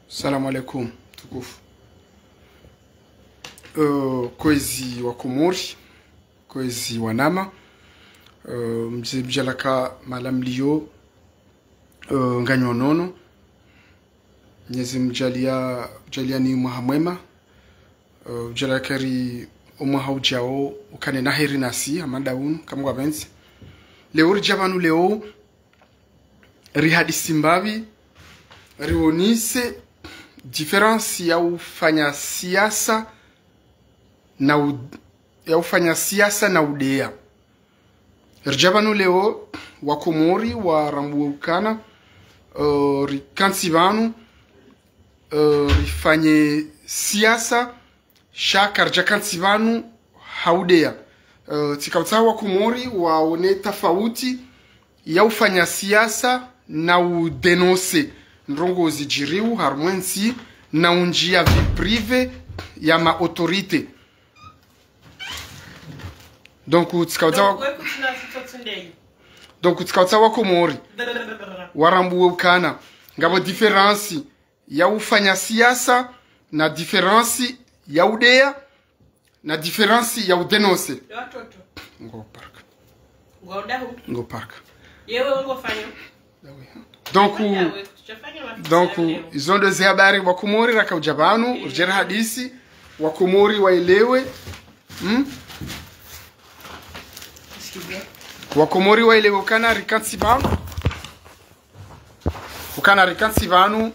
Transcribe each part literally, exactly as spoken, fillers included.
Salamu alaikum, tukufu. Eh, kwezi wa Komori, kwezi wanama. Eh, mze mdjalaka malamlio, eh, nganyo nono. Mnyezi mdjalia, mdjalia ni mwaha mwema. Eh, mdjalia keri omwaha ujao ukane na heri nasi, amanda unu, kamwa benzi. Leo ridja pvanu leo, rihadisi mbapvi, rionise différence ya ufanya siasa na u-, ya ufanya siasa na udeya. Ridja pvanu leo, wa Komori, warambuwe ukana, eh, rikantsi pvanu, eh, rifanye siasa, sha karidja kantsi pvanu ha udeya. Eh, tsika utsaha wa Komori waone tafauti ya ufanya siasa na udénoncer ndrongoo zidjiriwo harumwa entsi na undjia vie privée ya ma autorités. Donc, tsika utsaha wa-, donc, tsika utsaha wa Komori warambuwe ukana ngapvo différence ya ufanya siasa, na différence ya udeya, na différence ya udénoncer. Watoto. Ngo park. Ngo dahu. Ngo park. Yewe ngo fanyo. Donc, donc, izo ndo ze habari wa Komori raka udja pvanu, ridje rihadisi, wa Komori waelewe. Hmm? Wa Komori waelewe ukana rikantsi pvanu. Ukana rikantsi pvanu.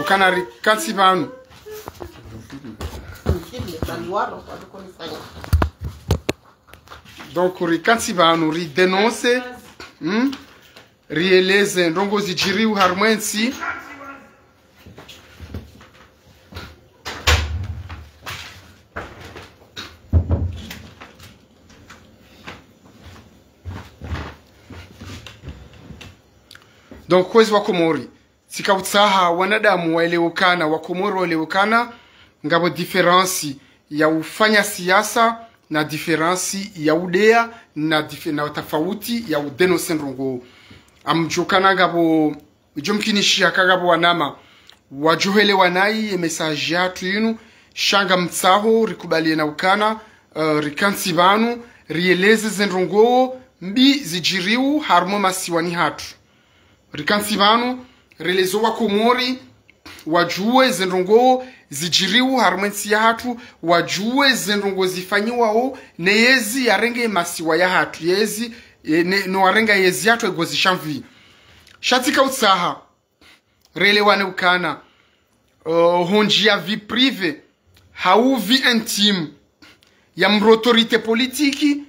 Ukana rikantsi pvanu. Donc, rikantsi pvanu, ridénoncer, hmm? Rieleze ndrongoo zidjiriwo harumwa entsi. Donc, kwezi wa Komori, tsika utsaha wanadamu waelewe ukana, wa Komori waelewe ukana, ngapvo différence ya ufanya siasa, na différence ya udeya, na dif-, na tafauti ya udénoncer ndrongoo. Ngamdjo ukana ngapvo, idjo mkinishiha ka ngapvo wanama wadjoelewa nayi ye message yahatru yinu, sha ngamtsaho rikubaliye na ukana, eh, rikantsi pvanu, rieleze ze ndrongoo mbi zidjiriwo harumwa masiwani hatru. Rikantsi pvanu, rieleze wa Komori, wadjuwe ze ndrongoo zidjiriwo harumwa entsi yahatru, wadjuwe ze ndrongoo zifanyiwawo, ne yezi yarenge masiwa yahatru, yezi, e, ne, no warenga yezi yahatru egozi shamvi. Sha tsika utsaha, rielewane ukana, uh, ho ndjia vie privée, hau vie intime ya mdru autorité politique.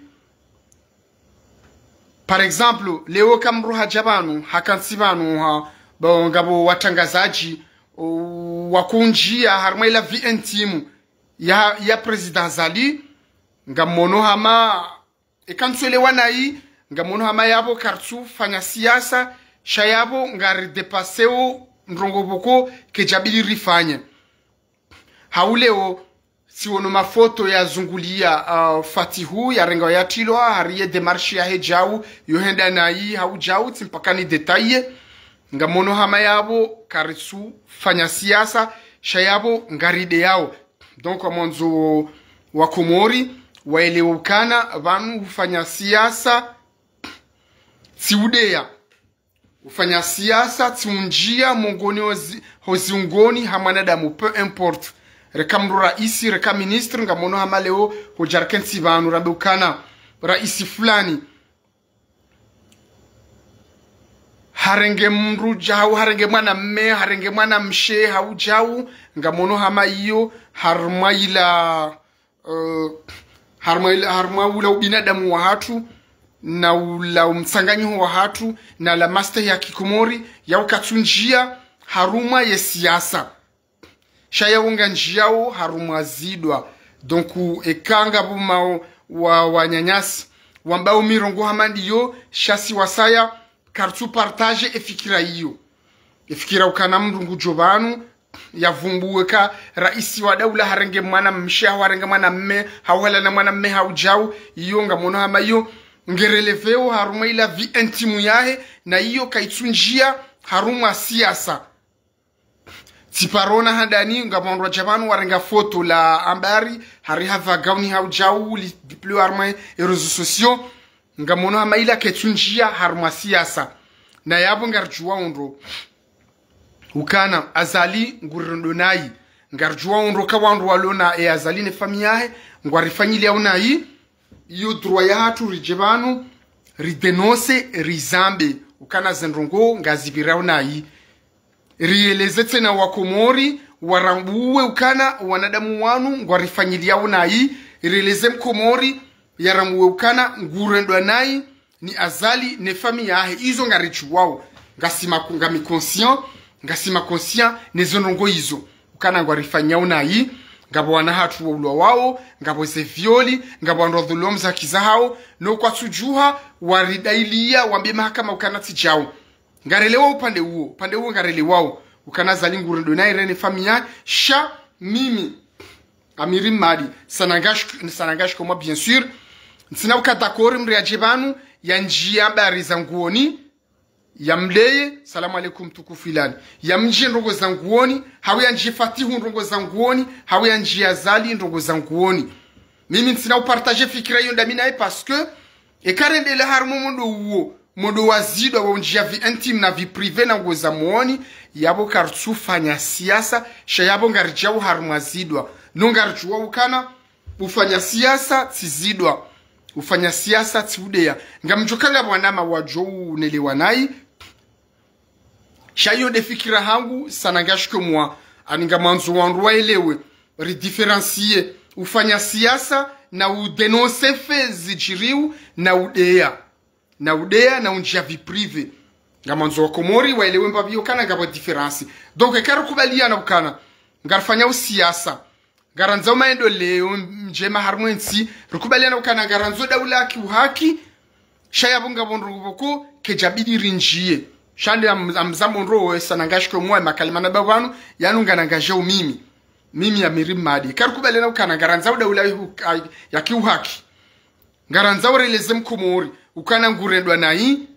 Par exemple, leo ka mdru hadja pvanu, hakantsi pvanu ha, ba, ngapvo watrangazadji, o, wakundjia harumwa ila vie intime ya, ya Président Azali, ngamono hama, eka ntsuelewa nayi, ngamono hama yapvo karitsu fanya siasa, sha yapvo ngari dépasséo ndrongoo pvoko kedjabili rifanye. Hau leo, tsiono mafoto yazunguliya, uh, Fatihu, yarenga yatrilwa, hari ye démarche yahe djau, yo henda nayi, hau djau, tsi mpaka ni détailler. Ngamono hama yapvo karitsu fanya siasa, sha yapvo ngari deyao. Donc, ngamwandzo wa Komori waelewe ukana pvanu ufanya siasa tsi udeya. Ufanya siasa tsi undjia mongoni hozi, hozi ungoni ha mwanadamu, peu importe. Reka mdru raisi, reka ministre, ngamono hama leo, hodja rikentsi pvanu, rambe ukana raisi fulani harenge mdru djau, harenge mwanamme, harenge mwanamshe, hau djau, ngamono hama iyo, harumwa ila, eh, harumwa ila, harumwa ula ubinadamu wahatru, na ula umtsanganyiho wahatru, na la mastehi ya kikomori, yauka katsu ndjia harumwa ye siasa. Sha yawo ngandjiao harumwa zidwa. Donc, eka ngapvo ma wa, wananyasi wambao mirongoo hama ndiyo, sha si wasaya, karitsu partager efikira iyo. Efikira ukana mdru ngudjo pvanu, yavumbuwe ka raisi wa daula harenge mwanamshe, hau harenge mwanamme, hau halala na mwanamme, hau djau, iyo ngamono hama iyo, ngereleveo harumwa ila vie intime yahe, na iyo kaitsundjia harumwa siasa. Tsiparona handani, ngapvo wandru wadja pvanu warenga foto la Ambari, hari hapva gauni hau djau, li déplié harumwa e réseaux sociaux, ngamono hama ila kaitsundjia harumwa siasa. Na yapvo ngaridjuwa undro ukana Azali ngurirendo nayi. Ngaridjuwa undro ka wandru walona e Azali ne famille yahe, ngwarifanyilia unayi. Iyo droit yahatru ridje pvanu, ridénonce, rizambe ukana ze ndrongoo ngazipvirao nayi. Rieleze tsena Wakomori warambuwe ukana wanadamu wanu ngwarifanyiliao nayi. Rieleze Mkomori yarambuwe ukana ngurendwa nayi ni Azali ne famille yahe. Izo ngaridjuwao. Ngasi ma-, ngami conscient, ngasi ma conscient ne zo ndrongoo izo. Ukana ngwarifanyao nayi, ngapvo wana hatru waulwa wao, ngapvo ze viol, ngapvo wandru wadhulumu ze haki zahao, no kwatsudjuha, waridailia, wambie mahakama ukana tsi djao. Ngarelewa upande uwo, upande uwo ngarelewao. Ukana Azali ngurendo nayi rene famille, sha mimi, Amiri Mmadi, ça n'engage que, ça n'engage que moi, bien sûr. Ntsina uka d'accord mdru yadje pvanu, yandjie habari za nguoni, yamdeye, salamu alaikum tukufu ilani. Yamdjie ndrongoo za nguoni, hau yandjie Fatihu ndrongoo za nguoni, hau yandjie Azali ndrongoo za nguoni. Mimi ntsina upartager fikira iyo ndami naye parce que, eka rendelea harumwa modo uwo, modo wa zidwa wa undjia vie intime na vie privée na nguo za muoni, yapvo karitsufanya siasa, sha yapvo ngaridjao harumwa zidwa. No ngaridjuwa ukana, ufanya siasa tsi zidwa. Ufanya siasa tsi udeya. Ngamdjo kanga wanama wadjo unelewa nayi. Sha iyo nde fikira hangu, ça n'engage que moi. Ani ngamwandzo wandru waelewe. Ridifférencier ufanya siasa na udénoncer faits zidjiriu na udeya. Na udeya na undjia vie privée. Ngamwandzo Wakomori waelewe mbapvi ukana ngapvo différence. Donc, eka rikubaliana ukana ngarifanyao siasa, ngarandzao maendeleo ndjema harumwa entsi, rikubaliana ukana ngarandzo daula ya kiuhaki, sha yapvo ngapvo ndrongoo pvoko kedjabidi rindjie. Sha nde am-, amzambo ndro, ça n'engage que moi, makalima namba pvanu, yanu ngan'engageo mimi. Mimi Amiri Mmadi. Eka rikubaliana ukana ngarandzao daula ya hu-, ya kiuhaki. Ngarandzao releze Mkomori ukana ngurendwa nayi.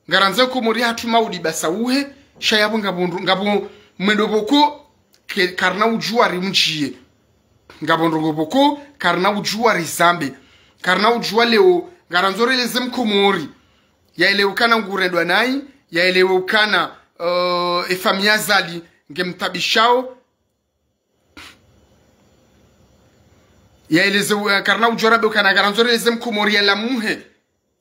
Ngarandzao Komori hatru maudi basa uhe, sha yapvo ngapvo ndro-, ngapvo mwendo pvoko ke-, karina udjuwa rimdjie. Ngapvo ndrongoo pvoko karina udjuwa rizambe. Karina udjuwa leo, ngarandzo releze Mkomori yaelewe ukana ngurendwa nayi, yaelewe ukana, eh, e famille Azali ngemtabishao. Yaeleze, eh, karina udjuwa rabe ukana ngarandzo releze Mkomori yalamuhe,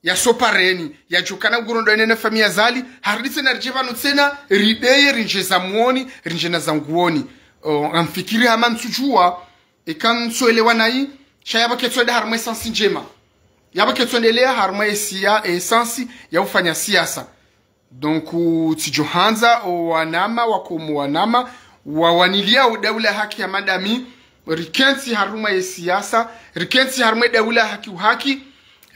yasopareni, yadjokana ngurendo ene ne famille Azali, harudi tsena ridje pvanu tsena, rideye, rindjie za muoni, rindjie na za nguoni. Oh, ngamfikiri hama ntsudjuwa, eka ntsuelewa nayi, sha yapvo ketsuenda harumwa essence ndjema. Yapvo ketsuendelea harumwa esia-, essence ya ufanya siasa. Donc, tsidjo handza, o wanama, Wakomori wanama, wawaniliao daula ya haki ya madami, rikentsi harumwa ye siasa, rikentsi harumwa daula ya haki uhaki,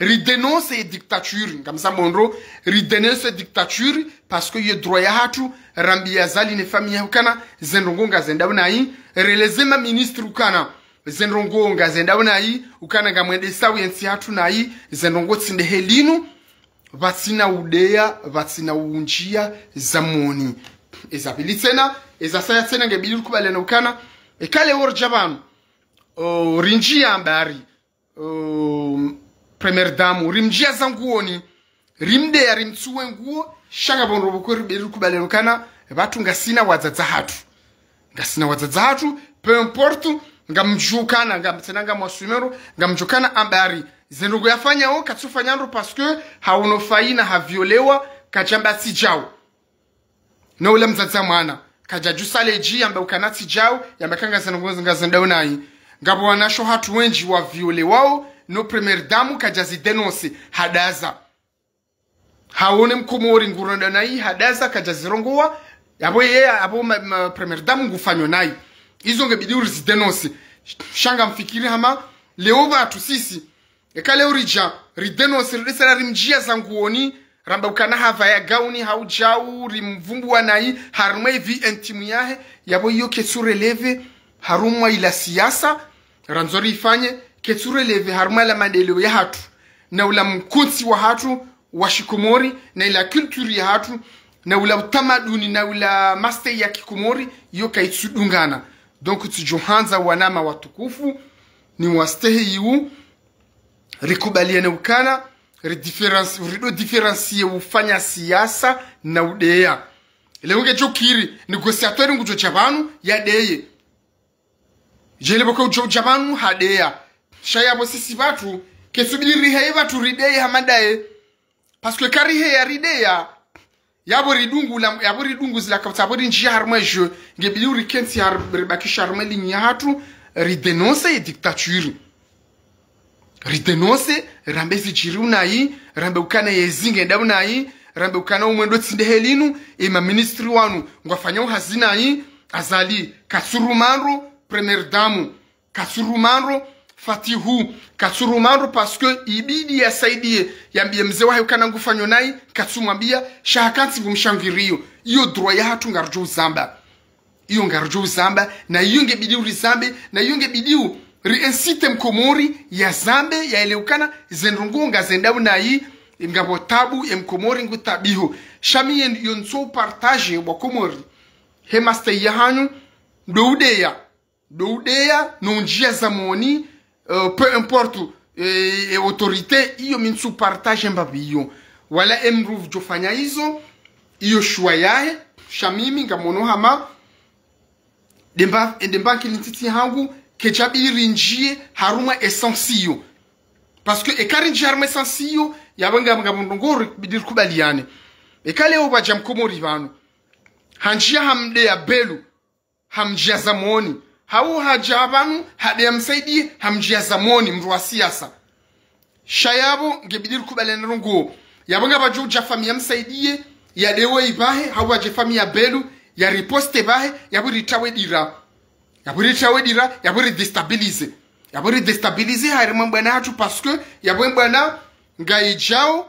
ridénonce ye dictature, ngamzambo ndro, ridénonce ye dictature, parce que ye droit yahatru, rambie Azali ne famille yahe ukana, ze ndrongoo ngazendao nayi, releze ma ministre ukana, ze ndrongoo ngazendao nayi, ukana ngamwendesao ye ntsi yahatru nayi, ze ndrongoo tsi ndehe linu, pvatsina udeya, pvatsina undjia za muoni. Eza pvili tsena, eza saya tsena ngebidi rikubaliana ukana, eka leo ridja pvanu, o, rindjia Ambari, o, première dame, rimdjia za nguoni, rimdeya, rimtsuwe nguo, sha ngapvo ndrongoo pvoko ribidi rikubaliana ukana, pvatru ngasina wadzadze hatru. Ngasina wadzadze hatru, peu importe, ngamdjokana, ngam-, tsena ngamwasumero, ngamdjokana Ambari. Ze ndrongoo yafanyao, katsufanya ndro parce que haono faina, haviolewa, kadjamba tsi djao. No ula mdzadze mwana, kadjadjusa ledji, yamba ukana tsi djao, yamba kanga ze ndrongoo ngazendao nayi. Ngapvo wanasho hatru wendji waviolewao, no première dame kadjazidénoncer, hadaza. Haone Mkomori ngurenda nayi, hadaza kadjazirongoa, yapvo ye, yapvo ma, ma, première dame ngufanyo nayi. Izo ngebidi urizidénoncer. Sha ngamfikiri hama, leo pvatru sisi. Eka leo ridja, ridénoncer, ridesera rimdjia za nguoni, ramba ukana hapvaya gauni, hau djau, rimvumbua nayi, harumwa ye vie intime yahe, yapvo iyo ketsu relever, harumwa ila siasa, randzo rifanye, ketsu relever, harumwa la maendeleo yahatru. na ula mkontsi wahatru wa shikomori, na ila culture yahatru, na ula utamaduni, na ula mastehi ya kikomori, iyo kayitsudungana. Donc, tsidjohandza wanama watukufu, ni wastehi iwu, rikubaliane ukana, ridifférenci-, rido différencier ufanya siasa na udeya. Leo ngedjo kiri, négociateur ngudjo dja pvanu, yadeye. Djeli pvoko udjo dja pvanu hadeya. Sha yapvo sisi pvatru, ketsubidi riheye pvatru rideye hama daye. Parce que kariheya rideya, yapvo ridungu la, yapvo ridungu zila kapta, yapvo rindjia harumwa jeu, ngebidi urikentsi har-, ribakisha harumwa ligne yahatru, ridénonce ye dictature. Ridénonce, rambe zidjiri unayi, rambe ukana yezi ngenda unayi, rambe ukana umwendo tsi ndehe linu, ema ministre wanu, ngwafanyao hazi nayi, Azali, katsurumandro, première dame, katsurumandro, Fatihu, katsurumandro, parce que ibidi yasaidie, yambiye mze wahe ukana ngufanyo nayi, katsumwambiya, sha hakantsi ngumshangiriyo, iyo droit yahatru ngaridjo uzamba. Iyo ngaridjo uzamba, na iyo ngebidi urizambe, na iyo ngebidi u ri-inciter mkomori yazambe, yaelewe ukana zendrongo ngazendao nayi, ngapvo tabu, ye mkomori ngutabiho. Sha mi yen-, iyo ntso partager wa Komori. He mastehi yahanyu, ndo udeya, ndo udeya, no ndjia za moni, euh, peu importe, euh, e autorité, iyo mi ntsu partager mbapvi iyo. Wala emdru pvudjofanya izo, iyo shuwa yahe, sha mimi ngamono hama, demba, demba nkili ntiti hangu, kedjabidi rindjie harumwa essence iyo. Parce que eka rindjie harumwa essence iyo, yapvo nga, nga mndru ngori, bidi rikubaliane. Eka leo pvadja mkomori pvanu, handjia hamdeya Belu, hamdjia za moni. Hau hadja pvanu, hadeya Msaidie, hamdjia za moni, mndru wa siasa. Sha yapvo, ngebidi rikubaliane ndrongo. Yapvo ngapvadjo udja famiyi ya Msaidie, yadewe ipvahe, hau pvadje famiyi ya Belu, yariposte pvahe, yapvo ritawe dira. Yapvo ritawe dira, yapvo ridéstabiliser. Yapvo ridéstabiliser, harumwa mbwana hatru, parce que, yapvo mbwana, ngayidjao,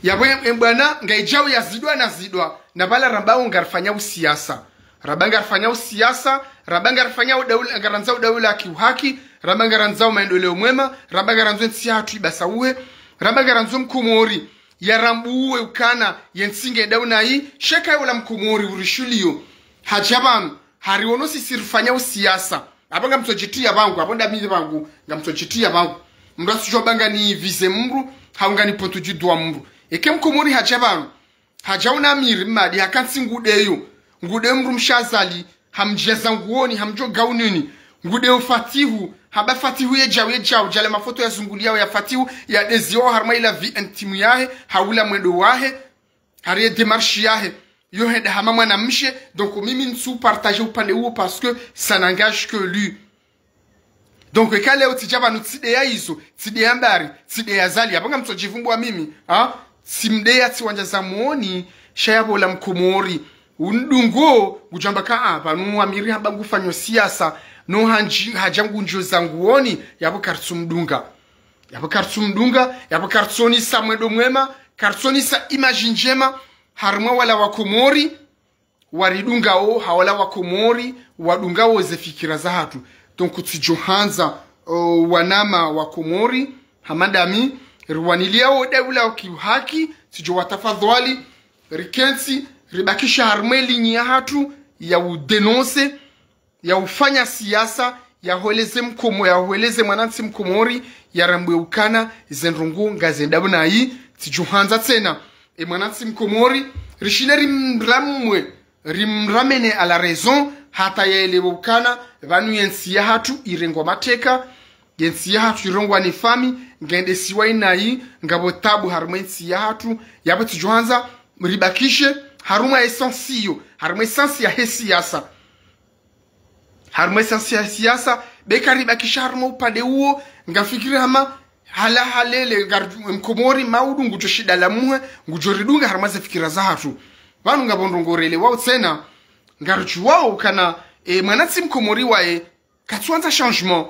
yapvo em-, embwana, ngayidjao yazidwa na zidwa, na pvala rambao ngarifanyao siasa. Ramba ngarifanyao siasa, ramba ngarifanyao daula, ngarandzao daula ya kiuhaki, ramba ngarandzao maendeleo mwema, ramba ngarandzo entsi yahatru ibasauhe, ramba ngarandzo mkomori, yarambuwe ukana, yentsi ngenda unayi, sha eka yola mkomori urishuliyo. Hadja pvanu, hariono sisi rifanyao siasa. Apvo ngamtsodjitiya pvangu, apvo ndami pvangu, ngamtsodjitiya pvangu. Mndru asudjo amba nganivize mndru, hau nganipontse djuu wa mndru. Eka mkomori hadja pvanu, hadja una Amiri Mmadi, hakantsi ngudeyo. Ngudeyo mndru mshe Azali, hamdjia za nguoni, hamdjo gaunini. Ngudeyo Fatihu, hamba Fatihu yedjao, yedjao, djale mafoto yazunguliyao ya Fatihu, yadeziwao harumwa ila vie intime yahe, hau ula mwendo wahe, hari ye démarche yahe, yo henda hama mwanamshe, donc mimi ntsu partager upande uwo parce que ça n'engage que lui. Donc, eka leo tsidja pvanu tsideya izo, tsideya Mbari, tsideya Azali, apvo ngamtsodjivumbua mimi, ha? Tsimdeya tsiwandja za moni, sha yapvo ola mkomori. Undungo, ngudjamba ka, ah, pvanu Amiri hamba ngufanyo siasa, no handji, hadja ngundjio za nguoni, yapvo karitsumdunga. Yapvo karitsumdunga, yapvo karitsonisa mwendo mwema, karitsonisa image ndjema, harumwa wala wa Komori, waridungao, hau wala wa Komori, wadungao ze fikira zahatru. Donc, tsidjo handza, o, wanama wa Komori, hama ndami, riwaniliyao daula ya kiuhaki, tsidjo watafadhwali, rikentsi, ribakisha harumwa eligne yahatru, ya udénoncer, ya ufanya siasa, ya holeze mkomo, ya holeze mwanantsi mkomori, ya rambwe ukana, zendrongo ngazenda unayi, tsidjo handza tsena. E mwanantsi mkomori, rishinde rimramwe, rimramene à la raison, hata yaelewe ukana, pvanu yentsi yahatru irengwa mateka, yentsi yahatru irengwa ni famiyi, ngende siwa inayi, ngapvo tabu harumwa entsi yahatru, yapvo tsidjo handza, ribakishe, harumwa essence iyo, harumwa essence yahe siasa. Harumwa essence ya siasa, beka ribakisha harumwa upande uwo, ngafikiri hama, hala halele, ngar-, mkomori maudu ngudjo shinda la muhe, ngudjo ridunga harumwa ze fikira zahatru. Pvanu ngapvo ndrongo rele wao tsena, ngaridjuwao ukana, e, mwanantsi mkomori waye, katsuandza changement.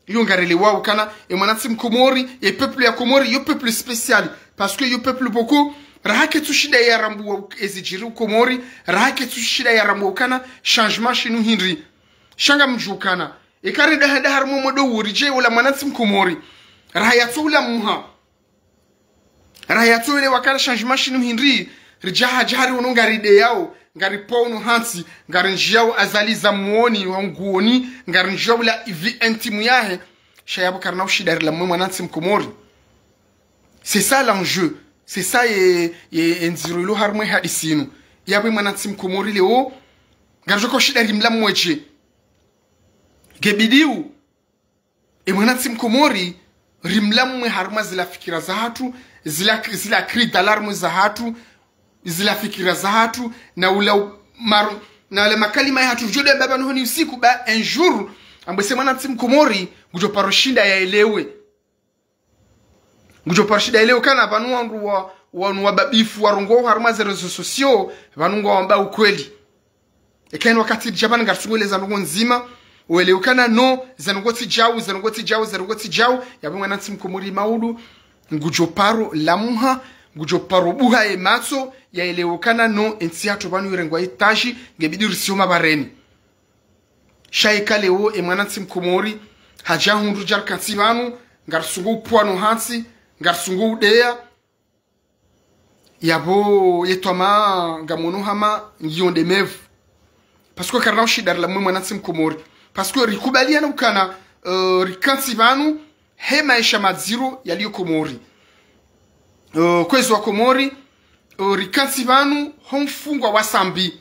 Iyo ngarelewao ukana, e mwanantsi mkomori, e peuple ya Komori, yo peuple spécial. Parce que yo peuple pvoko, raha ketsu shinda ya rambua ezidjiri Komori, raha ketsu shinda ya rambua ukana, changement shinu hindri. Sha ngamdjuo ukana. Eka renda henda harumwa mwendo uwo ridje ola mwanantsi mkomori. Raha yatso ulamuha. Raha yatso elewa ukana changement shinu hindri, ridja hadja hari unu ngarideyao, ngaripvao unu hantsi, ngarinjiyao Azali za muoni, wa nguoni, ngarinjiyao ula ivi entimu yahe, sha yapvo karina ushida rilamwe mwanantsi mkomori. C'est ça l'enjeu. C'est ça ye, ye, ye ndziro ilo harumwa ye hadisi inu. Yapvo mwanantsi mkomori leo, ngaridjoka ushida rimlamwe dje. Ngebidi u, e mwanantsi mkomori, rimlamwe harumwa zila fikira zahatru, zila, zila cri d'alarme zahatru, zila fikira zahatru, na ula u-, maru-, na ule makalima yahatru, djode mbaba nuhoni usiku ba un jour, ambwe se mwanantsi mkomori, ngudjo paro shinda yaelewe. Ngudjo paro shinda yaelewe ukana pvanu wandru wa, wanu wababifu, warongoao harumwa ze réseaux sociaux, pvanu ngwawamba ukweli. Eka inu wakati djapvanu ngaritsungo eleza ndrongo ndzima, uelewe ukana no, ze ndrongo tsi djau, ze ndrongo tsi djau, ze ndrongo tsi djau, yapvo mwanantsi mkomori maudu, ngudjo paro lamuha, ngudjo paro buha ye matso, yaelewe ukana no, entsi yahatru pvanu irengwa itaji, ngebidi risioma pvareni. Sha eka leo, e mwanantsi mkomori, hadja hundru djarikantsi pvanu, ngaritsungo upvwa no hantsi, ngaritsungo udeya, yapvo ye twama ngamono hama ngiyo nde mevu. Parce que karina ushida rilamwe mwanantsi mkomori. Parce que rikubaliana ukana, euh, rikantsi pvanu he maesha madziro yaliyo Komori. Euh, kwezi wa Komori, euh, rikantsi pvanu ho mfungwa wa Sambi.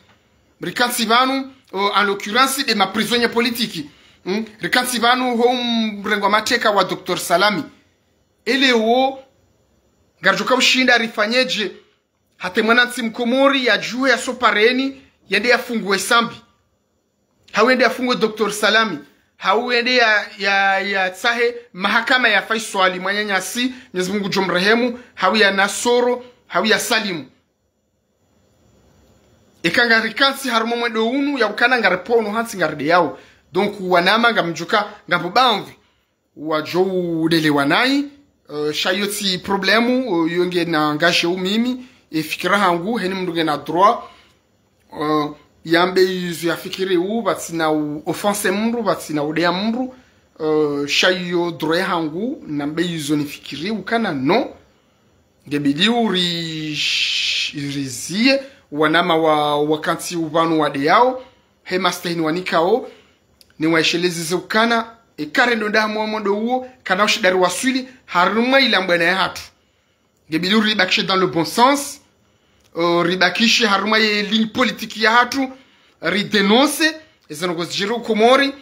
Rikantsi pvanu, euh, en l'occurrence de ma prisonnier politique. Hmm? Rikantsi pvanu ho mrengwa mateka wa Docteur Salami. Eleo, ngaridjoka ushinda rifanye dje, hata mwanantsi mkomori yadjuhe yasopvareni, yende yafungwe Sambi. Hau yende yafungwe Docteur Salami. Hau yende ya, ya, yatsahe mahakama ya Faiswali mwananyasi, Mwenyezi Mungu ngudjo mrehemu, hau ya Nasoro, hau ya Salimu. Eka ngarikantsi harumwa mwendo unu ya ukana ngaripvao unu hantsi ngarideyao. Donc, wanama ngamdjoka, ngapvo bamvi wadjo udelewa nayi, euh, sha iyo tsi problème, euh, iyo ngena ngaje umimi, e fikira hangu, heni mndru ngena droit, euh, yambe izo yafikiri u, pvatsina u offense mndru, pvatsina udeya mndru, euh, sha iyo droit hangu, nambe izo nifikiri, ukana no, ngebidi uri, uriziye, wanama wa, wakantsi upvanu wadeyao, he mastehi niwanikao, niwaesheleze ze ukana, eka rendo ndaha mwa mwendo uwo, karina ushida riwaswili, harumwa ila mbwana yahatru. Ngebidi uribakishe dans le bon sens, euh, ribakishe harumwa ye ligne politique yahatru, ridénonce, eze ndrongo zidjiri Komori,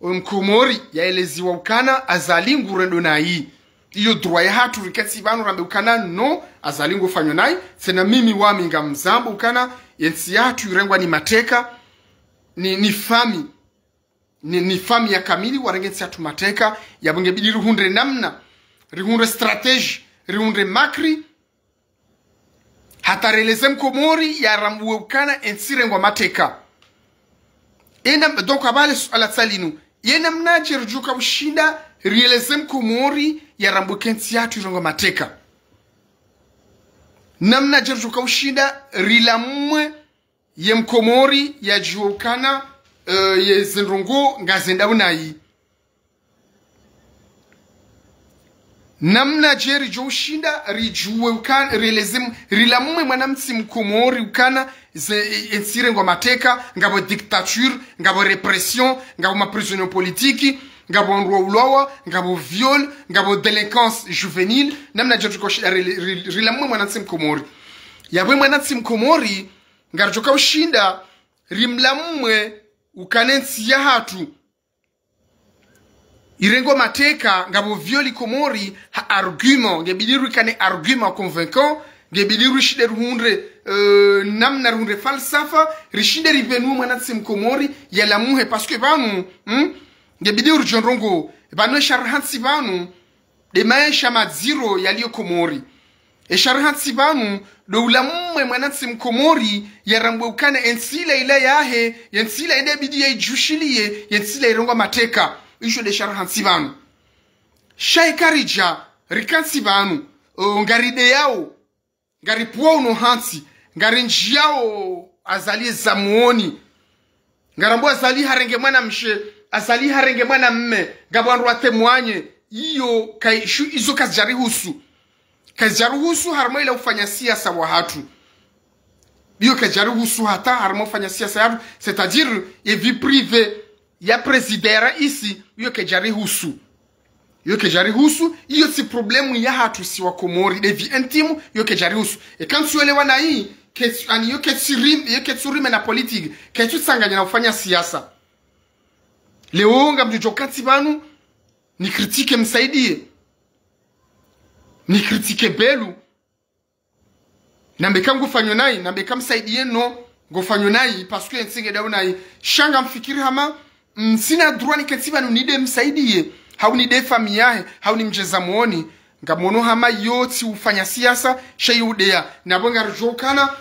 mkomori yaeleziwa ukana Azali ngurendo nayi. Iyo droit yahatru rikantsi pvanu rambe ukana no, Azali ngufanyo nayi. Tsena mimi wami ngamzambo ukana yentsi yahatru irengwa ni mateka, ni, ni famille. Ni, ni famille ya kamili warenge ntsi yahatru mateka, yapvo ngebidi rihundre namna, rihundre stratégie, rihundre makri, hata rieleze mkomori yarambuwe ukana entsi irengwa mateka. Ena, donc, apvale suala tsalinu. Ye namnadje ridjoka ushinda rieleze mkomori yarambuwe ke ntsi yahatru irengwa mateka. Namnadje ridjoka ushinda rilamwe ye mkomori yadjuwe ukana, euh, ye ze ndrongo ngazendao nayi. Namnadje ridjo ushinda ridjuwe ukana, rieleze m-, rilamwe mwanantsi mkomori ukana ze, e, entsi irengwa mateka, ngapvo dictature, ngapvo répression, ngapvo ma prisonnier politique, ngapvo wandru waulawa, ngapvo viol, ngapvo délinquance juvénile, namnadje ridjoka ushinda ri-, ri-, rilamwe mwanantsi mkomori. Yapvo mwanantsi mkomori, ngaridjoka ushinda rimlamwe ukana entsi yahatru irengwa mateka, ngapvo viol Komori, ha argument, ngebidi rikane argument convaincant, ngebidi rishinde rihundre, euh, namna rihundre falsafa, rishinde ripvenue mwanantsi mkomori yalamuhe, parce que pvanu, hmm? Ngebidi ridjo ndrongo, pvanu esha rihantsi pvanu, nde maesha madziro yaliyo Komori. Esha rihantsi pvanu, ndo ulamwe mwanantsi mkomori, yarambuwe ukana entsi ila ila yahe, yentsi ila inde bidi yaidjushiliye, yentsi ila irengwa mateka. Isho nde sha rihantsi pvanu. Sha eka ridja, rikantsi pvanu, o, ngarideyao, ngaripvwao unu hantsi, ngarinjiyao Azali za muoni. Ngarambo Azali harenge mwanamshe, Azali harenge mwanamme, ngapvo wandru watemwanye, iyo kaishu, izo kazidjarihusu. Kazidjarihusu harumwa ila ufanya siasa wahatru. Iyo kazidjarihusu hata harumwa ufanya siasa yahatru. C'est-à-dire, e vie privée ya président ya raisi, iyo kazidjarihusu. Iyo kazidjarihusu, iyo tsi problème yahatru si wa Komori, de vie intime, iyo kazidjarihusu. E kantsu yelewa na hii, ketsu, ani iyo ketsu rim-, iyo ketsu rime na politique, ketsu tsanganya na ufanya siasa. Leo ngamdjo kantsi pvanu, ni critiquer Msaidie. Ni critiquer Belu. Nambe ka ngufanyo nayi, nambe ka Msaidie no, ngufanyo nayi, parce que ntsi nge dau nayi. Sha ngamfikiri hama, mm, ntsina droit nikentsi pvanu nide Msaidie, hau nide famille yahe, hau nimdjeza moni. Ngamono hama iyo tsi ufanya siasa, sha iyo udeya. Napvo ngaridjo kana,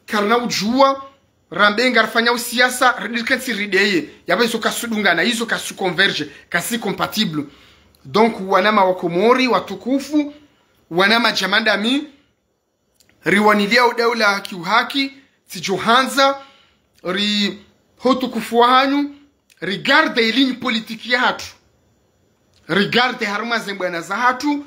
karina udjua, rambe ngarifanya usiasa, ridi rikentsi rideye. Yapvo izo kazisudungana, izo kazisu converge, kazi compatible. Donc, wanama wa Komori, watukufu, wanama djamandami, riwanilia udaula kiuhaki, tsidjo handza, ri ho utukufu wahanyu, rigarde e ligne politique yahatru. Rigarde harumwa ze mbwana zahatru,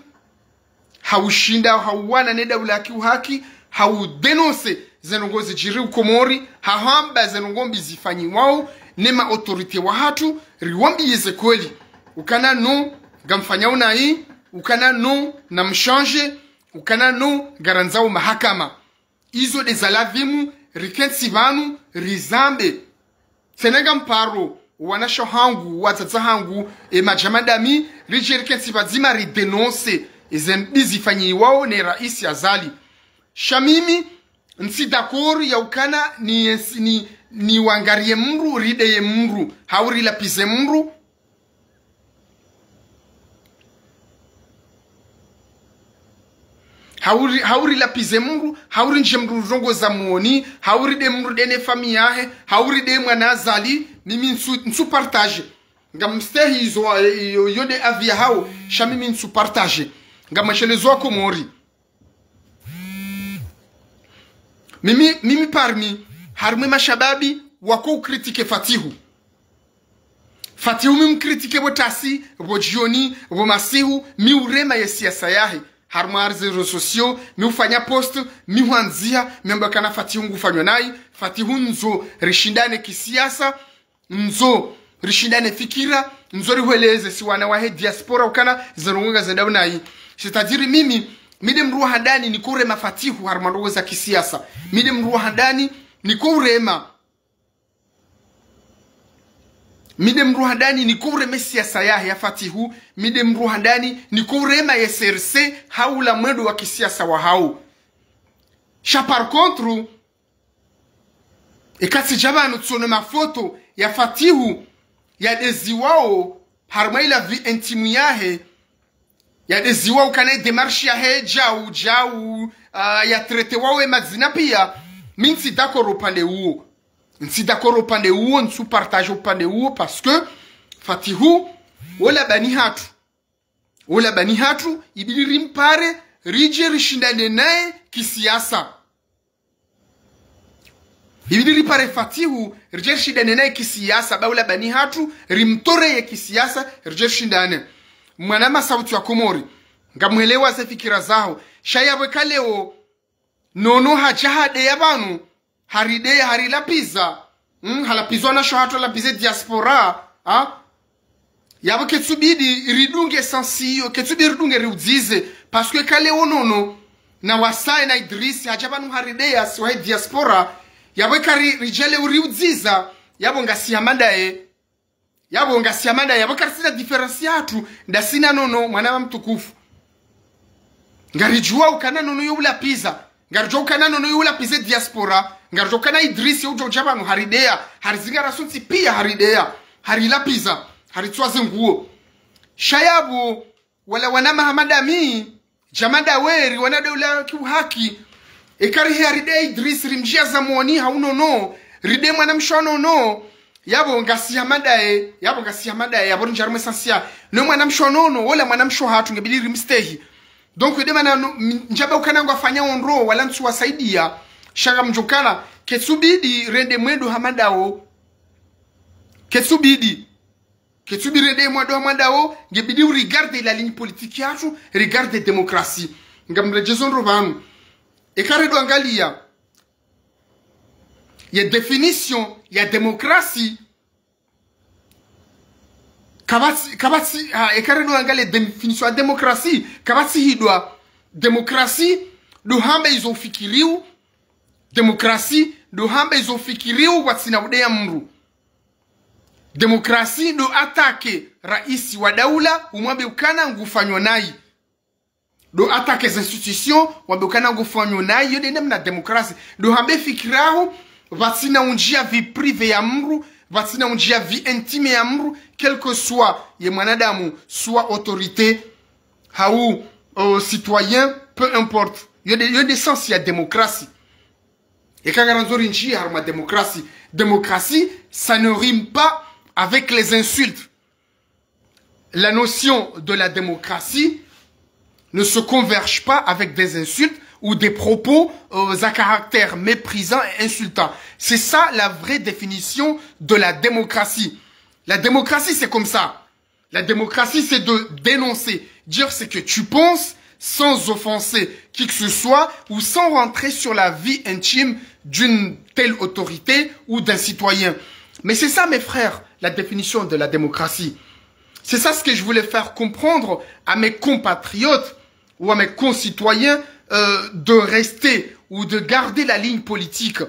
haushinda, hauwana ne daula ya kiuhaki, haudénoncer ze ndrongoo zidjiri Komori, hahamba ze ndrongoo mbi zifanyiwao ne ma autorités wahatru, riwambiye ze kweli. Ukana no, ngamfanyao nayi, ukana no, namshandje, ukana no, ngarandzao mahakama. Izo de za lazimu, rikentsi pvanu, rizambe. Tsena ngamparo, wanashe hangu, wadzadze hangu, e madjamandami, ridje rikentsi pvadzima ridénoncer, eze mbi zifanyiwao ne raisi Azali. Sha mimi, ntsi d'accord ya ukana ni, ni, niwangariye mndru, rideye mndru, hau rilapize mndru, hau ri-, hau rilapize mndru, hau rindje mndru ndrongoo za moni, hau ride mndru de ne famille yahe, hau ride mwana Azali, mimi ntsu, ntsu partager. Ngamstehi izo, iyo, iyo de avis yahao, sha mimi ntsu partager. Ngamweshelezo wa Komori. Mimi, mimi parmi, harumwa e mashababi, wako ucritiquer Fatihu. Fatihu mi mcritiquer pvo tasi, pvo djioni, pvo masihu, mi urema ye siasa yahe. Harumwa ze réseaux sociaux, mi ufanya post, mi hwandziha, mi amba kana Fatihu ngufanyo nayi, Fatihu ndzo rishindane kisiasa, ndzo rishindane fikira, ndzo rihweleze si wana wahe diaspora ukana ze ndrongoo ngazendao nayi. C'est-à-dire mimi, mi de mndru wa handani niko urema Fatihu harumwa ndrongoo za kisiasa. Mi de mndru wa handani niko urema. Mi de mndru wa handani niko urema e siasa yahe ya Fatihu. Mi de mndru wa handani niko urema ye C R C hau ula mwendo wa kisiasa wahao. Sha par contre, eka tsidja pvanu tsiono mafoto ya Fatihu, yadeziwao, harumwa ila vie intime yahe, yadeziwao kana e démarche yahe djau, djau, ah, yatraitewao e madzina pia, mi ntsi d'accord upande uwo. Ntsi d'accord upande uwo, ntsu partager upande uwo, parce que Fatihu, wola bani hatru. Wola bani hatru, ibidi rimpare, ridje rishindane naye kisiasa. Ibidi ripare Fatihu, ridje rishindane naye kisiasa, ba ula bani hatru, rimtoreye kisiasa, ridje rishindane. Mwanama Sauti ya Komori, ngamwelewa ze fikira zaho. Sha yapvo eka leo, Nono hadja hadeya pvanu, harideya, harilapiza. Hmm, halapizwa na sho hatru, halapize diaspora, ha? Yapvo ketsubidi ridunge sensi iyo, ketsubidi ridunge riudzize, parce que eka leo Nono, na Wasae na Idrisi, hadja pvanu harideya, si wahe diaspora, yapvo eka ri-, ridja leo uriudziza, yapvo ngasi hama ndaye. Yapvo ngasi hama ndaye, yapvo karitsina différence yahatru ndasi na Nono, mwanama mtukufu. Ngaridjua ukana Nono yo ulapiza. Ngaridjua ukana Nono yo ulapize diaspora. Ngaridjua ukana Idrisi yo udjo udja pvanu harideya, harizingara sontsi pia harideya, harilapiza, haritswaze nguo. Sha yapvo, wala wanama hama ndami, djamanda weri, wana daula kiuhaki. Eka rihe ride Idrisi, rimdjia za moni hau Nono, ride mwanamshe wa Nono, yapvo ngasi hama ndaye, yapvo ngasi hama ndaye, yapvo rindjia harumwa e sensi ya. No mwanamshe wa Nono, wola mwanamshe hatru ngebidi rimstehi. Donc, ide mana no, m-, ndjaba ukana ngwafanya ondro, wala ntsu wasaidia, sha ngamdjo kana, ketsubidi rende mwendo hama ndawo. Ketsubidi. Ketsu bidi rende mwando ha mwando, ngebidi u regarder la ligne politique yahatru, regarder démocratie. Ngamredjezo ndro pvanu. Eka redo angalia ye définition ya démocratie, kapvatsi, kapvatsi, ha, eka redo angalia définition ya démocratie, kapvatsi hindrwa. Démocratie, ndo hamba izo ufikiriwo. Démocratie, ndo hamba izo ufikiriwo, pvatsina udeya mdru. Démocratie, ndo attaquer raisi wa daula, umwambe ukana ngufanyo nayi. Ndo attaquer ze institutions, wambe ukana ngufanyo nayi, yo nde namna démocratie. Ndo hambe fikira yaho, pvatsina undjia vie privée ya mdru, pvatsina undjia vie intime ya mdru, quel que soit ye mwanadamu, soit autorité, hau, euh, citoyen, peu importe. Yo nde, yo nde sens ya démocratie. Eka ngarandzo rindjie harumwa démocratie. Démocratie, ça ne rime pas avec les insultes. La notion de la démocratie ne se converge pas avec des insultes ou des propos, euh, à caractère méprisant et insultant. C'est ça la vraie définition de la démocratie. La démocratie, c'est comme ça. La démocratie, c'est de dénoncer, dire ce que tu penses, sans offenser qui que ce soit ou sans rentrer sur la vie intime d'une telle autorité ou d'un citoyen. Mais c'est ça, mes frères, la définition de la démocratie. C'est ça ce que je voulais faire comprendre à mes compatriotes ou à mes concitoyens, euh, de rester ou de garder la ligne politique.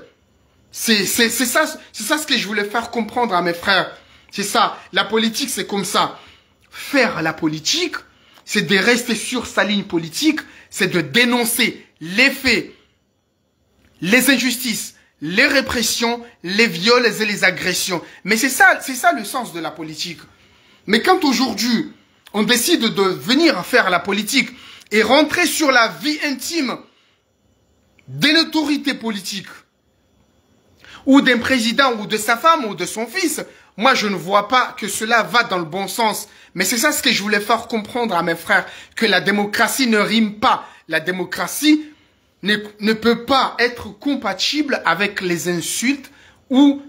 C'est, c'est, c'est ça, c'est ça ce que je voulais faire comprendre à mes frères. C'est ça. La politique, c'est comme ça. Faire la politique, c'est de rester sur sa ligne politique, c'est de dénoncer les faits, les injustices, les répressions, les viols et les agressions. Mais c'est ça, c'est ça le sens de la politique. Mais quand aujourd'hui, on décide de venir faire la politique et rentrer sur la vie intime de l'autorité politique, ou d'un président, ou de sa femme, ou de son fils, moi, je ne vois pas que cela va dans le bon sens. Mais c'est ça ce que je voulais faire comprendre à mes frères, que la démocratie ne rime pas. La démocratie ne, ne peut pas être compatible avec les insultes ou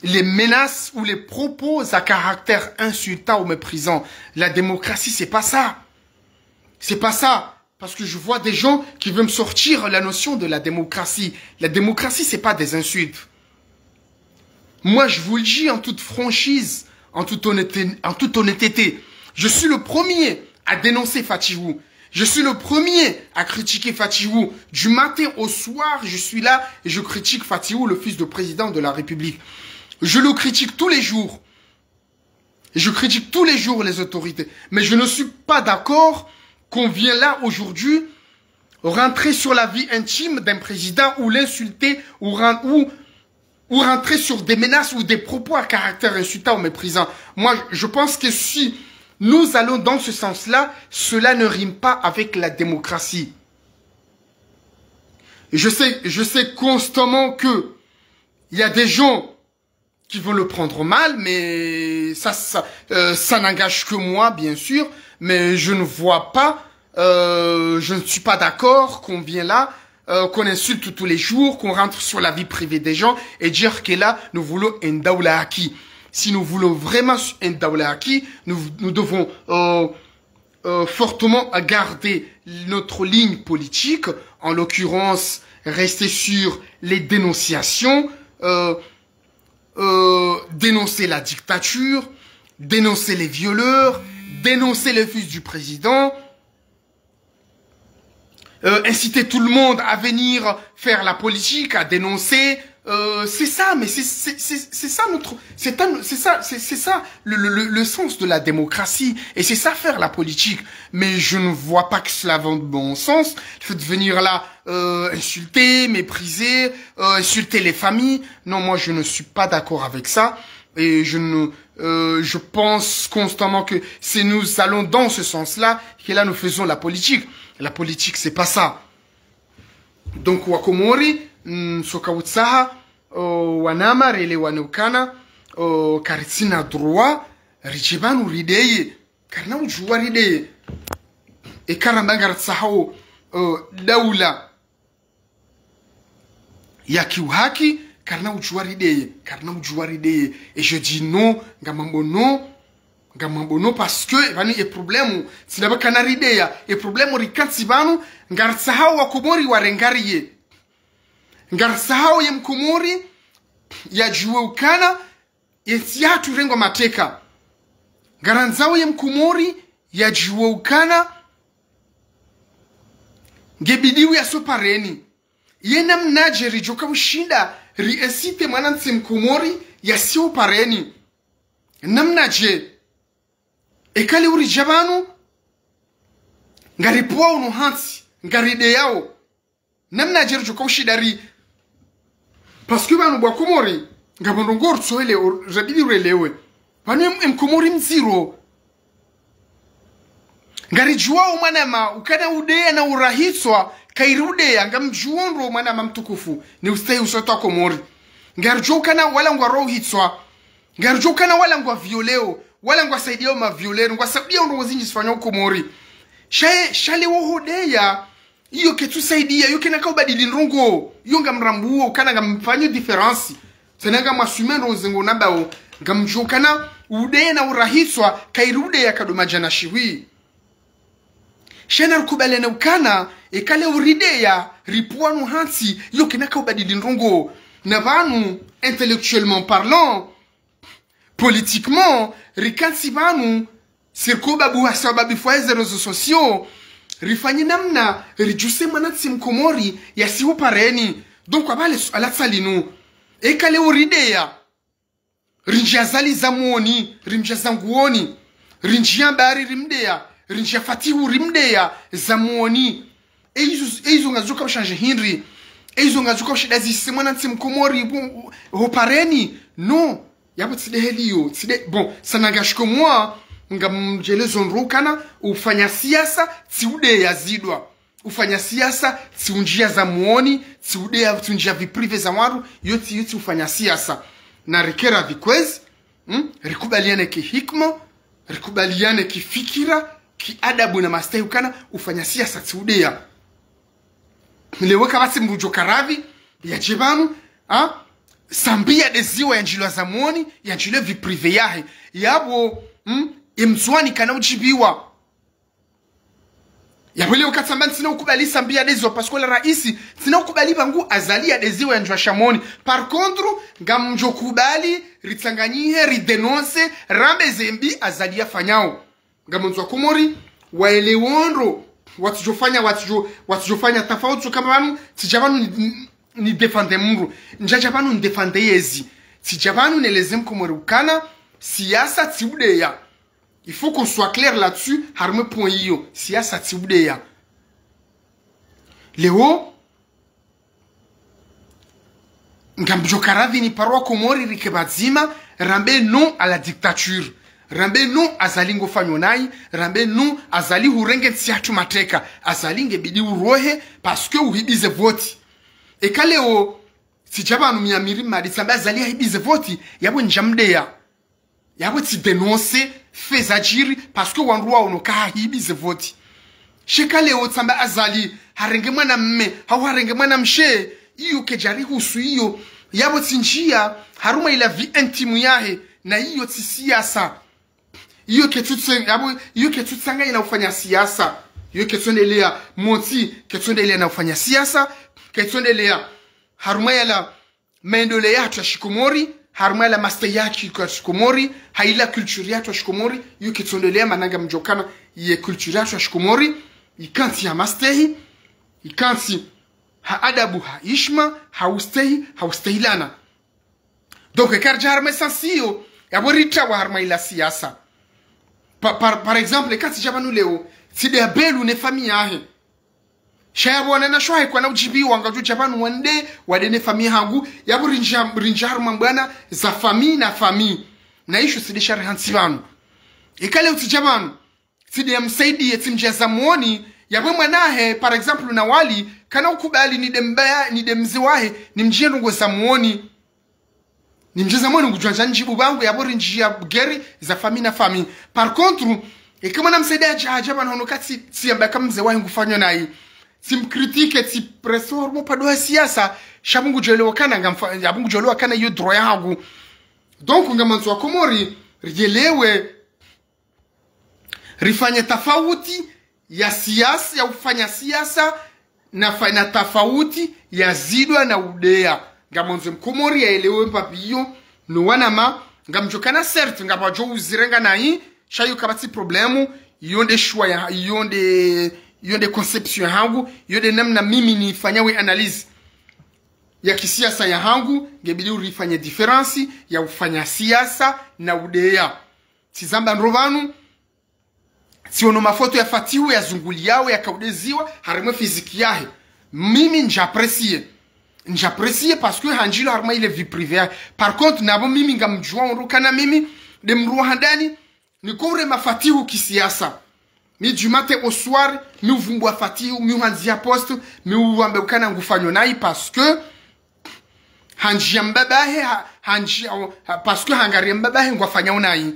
les menaces ou les propos à caractère insultant ou méprisant. La démocratie, c'est pas ça. C'est pas ça. Parce que je vois des gens qui veulent me sortir la notion de la démocratie. La démocratie, c'est pas des insultes. Moi, je vous le dis en toute franchise, en toute honnêteté, en toute honnêteté, je suis le premier à dénoncer Fatihou. Je suis le premier à critiquer Fatihou. Du matin au soir, je suis là et je critique Fatihou, le fils de président de la République. Je le critique tous les jours. Je critique tous les jours les autorités. Mais je ne suis pas d'accord qu'on vient là aujourd'hui rentrer sur la vie intime d'un président ou l'insulter ou, ren- ou, ou rentrer sur des menaces ou des propos à caractère insultant ou méprisant. Moi, je pense que si nous allons dans ce sens-là, cela ne rime pas avec la démocratie. Je sais, je sais constamment que il y a des gens qui vont le prendre mal, mais ça, ça, euh, ça n'engage que moi, bien sûr, mais je ne vois pas, euh, je ne suis pas d'accord qu'on vient là, euh, qu'on insulte tous les jours, qu'on rentre sur la vie privée des gens et dire que là, nous voulons un daula haki. Si nous voulons vraiment un daula haki, nous, nous devons, euh, euh, fortement à garder notre ligne politique, en l'occurrence, rester sur les dénonciations, euh, euh, dénoncer la dictature, dénoncer les violeurs, dénoncer les fils du président, euh, inciter tout le monde à venir faire la politique, à dénoncer. Euh, c'est ça, mais c'est c'est- c'est- c'est ça notre, c'est un- c'est ça, c'est c'est ça le, le, le- le sens de la démocratie. Et c'est ça faire la politique. Mais je ne vois pas que cela va dans le bon sens. Le fait de venir là, euh, insulter, mépriser, euh, insulter les familles. Non, moi je ne suis pas d'accord avec ça. Et je ne, euh, je pense constamment que si nous allons dans ce sens-là, que là nous faisons la politique. La politique, c'est pas ça. Donc, Wakomori, mm, soka utsaha, o, wanama rele waneukana, o, karitsina droit, ridje pvanu rideye, karina udjuwa rideye. Eka ramba ngaritsaho, o, daula ya kiuhaki, Karina udjuwa rideye, karina udjuwa rideye. Et je dis non, ngamwambo non, ngamwambo non, parce que pvanu ye problème, tsi ndapvo kana rideya, ye problème rikantsi pvanu, ngaritsahao wakomori warengariye. Ngaritsahao ye mkomori yadjuwe ukana, yentsi yahatru irengwa mateka. Ngarandzao ye mkomori yadjuwe ukana, ngebidiwo yasopvareni. Ye namnadje ridjoka ushinda ri inciter mwanantsi mkomori yasiopvareni? Namnadje? Eka leo ridja pvanu, ngaripvwao no hantsi, ngarideyao. Namnadje ridjoka ushinda ri, parce que pvanu bo wakomori, ngapvo ndrongoo ritsoelewa, zabidi relewe. Pvanu em-, emkomori mdziro. Ngaridjuwao mwanama, ukana udeya na urahitswa, kayiri udeya, ngamdjuwo ndro mwanama mtukufu, ni ustahi usotwa Komori. Ngaridjuwa ukana wala ngwarohitswa. Ngaridjuwa ukana wala ngwavioléo, wala ngwasaidiyao mavioleur, ngwasaidiyao ndrongoo zindji zifanywa Komori. Sha ye, sha leo hodeya, iyo ketsusaidiya, iyo kayina kaubadili ndrongoo, iyo ngamrambuo, ukana ngamfanyo différence. Tsena ngamwaswime ndrongoo zengo nambao, ngamdjuo ukana udeya na urahitswa, kayiri udeya kado madjana shihwi. Sha narikubaliane ukana, eka leo rideya, ripvwa no hantsi, iyo kayina kaubadili ndrongoo. Na pvanu, intellectuellement parlant, politiquement, rikantsi pvanu, sirko babu ha sababu fwaye ze réseaux sociaux, rifanye namna, ridjuse mwanantsi mkomori, yasiopvareni. Donc, apvale su-, alatsa linu. Eka leo rideya, rindjia Azali zamwoni, rimdjia zanguoni, rindjia Mbari rimdeya, rindjia Fatihu rimdeya zamwoni. Eizo, eizo ngazidjoka ushanje hindri? Eizo ngazidjoka ushinda zise mwanantsi mkomori bu-, hopvareni? Non. Yapvo tsi de heli iyo, tsi de, bon, sana ngashiko mwa, ngamdjelezo ndro ukana, ufanya siasa, tsi udeya zidwa. Ufanya siasa, tsi undjia zamwoni, tsi udeya, tsi undjia vie privée za wandru, iyo tsi, iyo tsi ufanya siasa. Na rike radhi kwezi, hmm? Rikubaliane kihikima, rikubaliane kifikira, kiadabu na mastehi ukana, ufanya siasa tsi udeya. Leo kapvatsi mdru djo karadhi, yadje pvanu, ha? Sambi yadeziwa yandjilwa zamwoni, yandjilwe vie privée yahe. Yapvo, hmm? Emdzuwani kana udjibiwa. Yapvo leo katsamba ntsina ukubali Sambi yadeziwa, parce que la raisi, ntsina ukubali pvangu Azali yadeziwa yandjilwa shamwoni. Par contre, ngamdjo kubali, ritsanganyihe, ridénonce, rambe zembi Azali yafanyao. Ngamondzo wakomori, waelewe ndro, watsidjofanya, watsidjo-, watsidjofanya tafauti, kamba pvanu, tsidja pvanu ni, ni, ni défendre mdru. Ndjadja pvanu ni défendre yezi. Tsidja pvanu neleze mkomori ukana, siasa tsi udeya. Il faut qu'on soit clair là-dessus, harumwa point iyo, siasa tsi udeya. Leo, ngamdjo karadhi ni paro wakomori rike pvadzima, rambe non à la dictature. Rambe non Azali ngofanyo nayi, rambe non Azali hurenge ntsi yahatru mateka. Azali ngebidi urohe, parce que uhibize voti. Eka leo, tsidja pvanu mi Amiri Mmadi tsamba Azali yahibize voti, yapvo ndjamdeya. Yapvo tsi dénonce fait zadjiri, parce que wandru waono ka hahibize voti. Sha eka leo tsamba Azali, harenge mwanamme, hau harenge mwanamshe, iyo kedjarihusu iyo. Yapvo tsindjia, harumwa ila vie intime yahe, na iyo tsi siasa. Iyo ketsutse-, yapvo, iyo ketsutsanganya na ufanya siasa. Iyo ketsondelea, motsi, ketsondelea na ufanya siasa, ketsondelea, harumwa yala, maendeleo yahatru ya shikomori, harumwa yala mastehi yahatru ya shikomori, ha ila culture yahatru ya shikomori, iyo ketsondelea mana ngamdjo ukana ye culture yahatru ya shikomori, ikantsi ya mastehi, ikantsi ha adabu, ha ishima, ha ustehi, ha ustehilana. Donc, eka ridja harumwa essence iyo, yapvo ritawa harumwa ila siasa. Pa-, par, par exemple, eka tsidja pvanu leo, tside ya Belu ne famille yahe. Sha yapvo wananya shwahe kwana udjibiwa, ngadjo dja pvanu wande, wade ne famille hangu, yapvo rindjia, rindjia harumwa mbwana za famille na famille. Na isho tsi de sha rihantsi pvanu. Eka leo tsidja pvanu, tside ya Msaidie, tsimdjia zamwoni, yapvo mwanahe, par exemple, na wali, kana ukubali nide mbaya, nide mze wahe, nimdjie ndrongoo zamwoni. Nimdjie zamwoni ngudjwandja ndjibu pvangu, yapvo rindjia guerre za famille na famille. Par contre, eka mwana Msaidie hadja, hadja pvanu hono katsi, tsiyamba ka mze wahe ngufanyo nayi. tsimkritike, tsipresse harumwa upande wa siasa, sha pvo ngudjo elewa ukana ngamfa-, sha pvo ngudjo elewa ukana iyo droit yahangu. Donc, ngamwandzo wa Komori, rielewe, rifanye tafauti ya siasa, ya ufanya siasa, na fa-, na tafauti ya zidwa na udeya. Ngamwandzo mkomori yaelewe mbapvi iyo, no wanama, ngamdjo kana certes, ngapvadjo uzirenga nayi, sha iyo kapvatsi problème, iyo nde choix ya, iyo nde, iyo nde conception yahangu, iyo nde namna mimi nifanyao analyse ya kisiasa yahangu, ngebidi urifanye différence ya ufanya siasa na udeya. Tsizamba ndro pvanu, tsiono mafoto ya Fatihu yazunguliyao yakaudeziwa, harumwa physique yahe. Mimi ndja apprécier. Ndja apprécier parce que handjilo harumwa ile vie privée yahe. Par contre, na pvo mimi ngamdjuao ndro ukana mimi, nde mdru wa handani, niko urema Fatihu kisiasa. Mi du matin au soir, mi uvumbua Fatihu, mi uhandzia poste, mi uwambe ukana ngufanyo nayi parce que handjia mbabahe, ha-, handjia, ha-, parce que hangariya mbabahe ngwafanyao nayi.